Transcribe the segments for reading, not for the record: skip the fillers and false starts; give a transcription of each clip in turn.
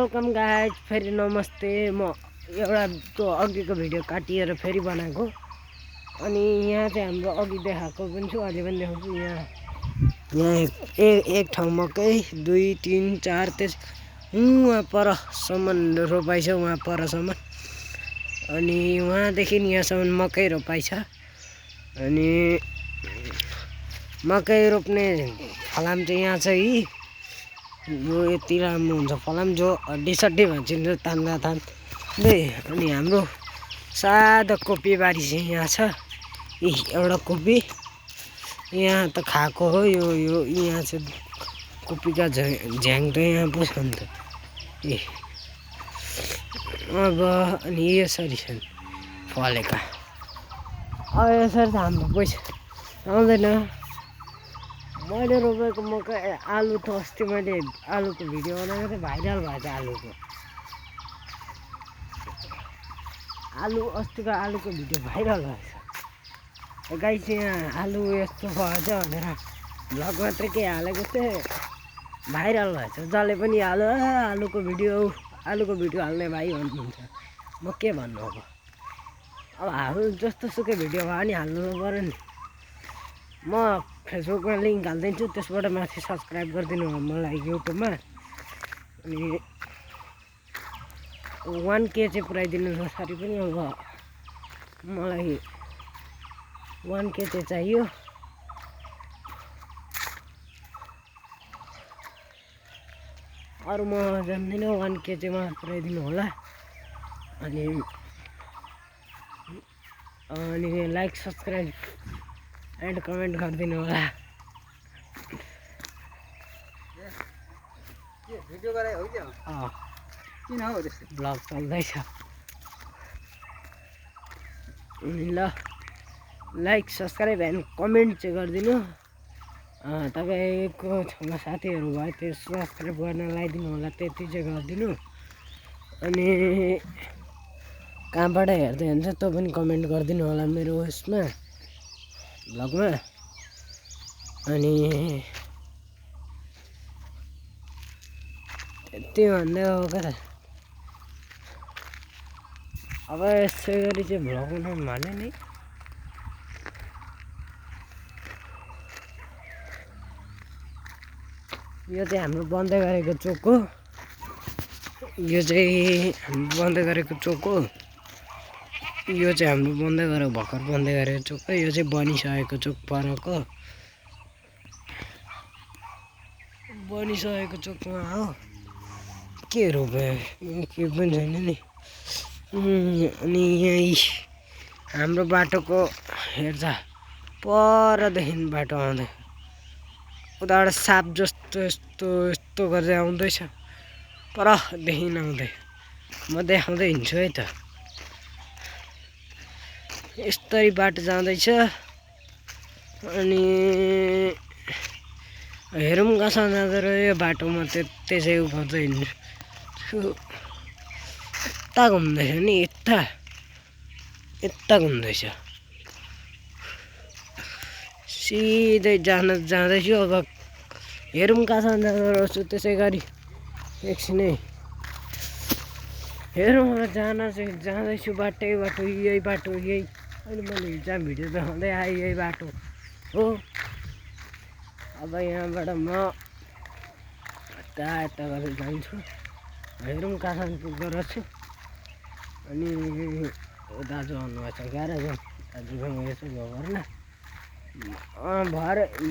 Welcome guys, फेरि नमस्ते। म एउटा त्यो अघिको भिडियो काटिएर फेरि बनाएको। अनि यहाँ चाहिँ हाम्रो अघि देखाएको पनि छु, अहिले पनि देखाउँछु। यहाँ एक ठाउँ मकै 2 3 4 त्यस वहाँ परसम्म रोपाइ छ, वहाँ परसम्म। अनि वहाँदेखि यहाँसम्म मकै रोपाइ छ। अनि मकै रोप्ने फलाम चाहिँ यहाँ छ। यो यति राम्रो हुन्छ फलाम, जो हड्डी भन्छन् तान्दा तान्दै। अनि हाम्रो सादा कोपी बारी चाहिँ यहाँ छ। एउटा कोपी यहाँ त खाएको हो। यो यहाँ चाहिँ कोपीका झ्याङ त यहाँ पो छ नि त। अब अनि यसरी छन् फलेका। अब यसरी त हाम्रो पैसा आउँदैन। मैले रोपेको मकै आलु त अस्ति मैले आलुको भिडियो बनाएको थिएँ, भाइरल भएछ अस्तिको आलुको भिडियो भाइरल भएछ। गाइस यहाँ आलु यस्तो भएछ भनेर भ्लग मात्रै के हालेको थिएँ, भाइरल भएछ। जसले पनि आलुको भिडियो हाल्ने भाइ भन्नुहुन्छ। म के भन्नु अब हाल्नु जस्तो सुकै भिडियो भयो नि हाल्नु पऱ्यो नि। म फेसबुकमा लिङ्क हालिदिन्छु, त्यसबाट माथि सब्सक्राइब गरिदिनु मलाई युट्युबमा। अनि 1K चाहिँ पुऱ्याइदिनु जसरी पनि। अब मलाई 1K चाहिँ चाहियो। अरू म जान्दिनँ, 1K चाहिँ मलाई पुऱ्याइदिनु होला। अनि लाइक सब्सक्राइब एन्ड कमेन्ट गरिदिनु होला। भिडियो गराइ हो क्या? किन हो त्यस्तो? ब्लग चल्दैछ। ल लाइक सब्सक्राइब एन्ड कमेन्ट चाहिँ गरिदिनु। तपाईँको छेउमा साथीहरू भयो त्यो सब्सक्राइब गर्न लगाइदिनु होला, त्यति चाहिँ गरिदिनु। अनि कहाँबाट हेर्दै हुन्छ त्यो पनि कमेन्ट गरिदिनु होला मेरो उयसमा भ्लगमा। अनि यति भन्दै हो क्या। अब यसै गरी चाहिँ भ्लग बनाउनु भने नि यो चाहिँ हाम्रो बन्दै गरेको चोक हो। यो चाहिँ हाम्रो बन्दै गरेको चोक हो। यो चाहिँ हाम्रो बन्दै गरेको भर्खर बन्दै गरेको चोक हो। यो चाहिँ बनिसकेको चोक परको बनिसकेको चोकमा हो। के रोप्यो के पनि छैन नि। अनि यहीँ हाम्रो बाटोको हेर्छ परदेखि बाटो आउँदै उताबाट साप जस्तो यस्तो गर्दै आउँदैछ, परदेखि आउँदै। म देखाउँदै हिँड्छु है त। यस्तै बाटो जाँदैछ। अनि हेरौँ कहाँ जाँदो रहेछ यो बाटोमा, त्यसै उफाउँदै हिँड्छु। यता घुम्दैछ नि, यता घुम्दैछ। सिधै जाँदैछु। अब हेरौँ कहाँ जाँदो रहेछु। त्यसै गरी एकछिनै हेरौँ। जाँदैछु बाटो यही बाटो यही। अहिले मैले हिजो भिडियो देखाउँदै आएँ, यही बाटो हो। अब यहाँबाट म यता गरेर जान्छु। हेरौँ कहाँ पुग्दो रहेछु। अनि दाजु आउनुभएछ, ग्यारेज दाजुसँग यसो भर्न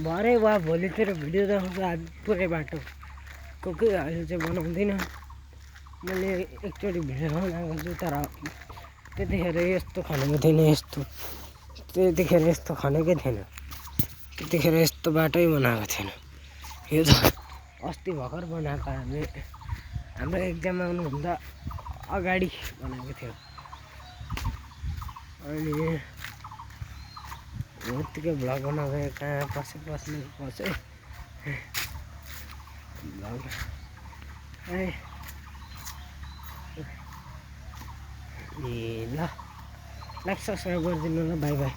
भरे वा भोलितिर भिडियो देखाउँछु। आज पुरै बाटोको के अहिले चाहिँ बनाउँदिनँ। मैले एकचोटि भिडियो बनाएको छु, तर त्यतिखेर यस्तो खनेको थिएन। त्यतिखेर यस्तो खनेकै थिएन। त्यतिखेर यस्तो बाटै बनाएको थिएन। यो त अस्ति भर्खर बनाएको, हाम्रो एक्जाम आउनुभन्दा अगाडि बनाएको थियो। अनि यत्तिकै भ्लग बनाएको कहाँ पर्छ भ्लग ल लाइक सब्सक्राइब गरिदिनु ल। By by.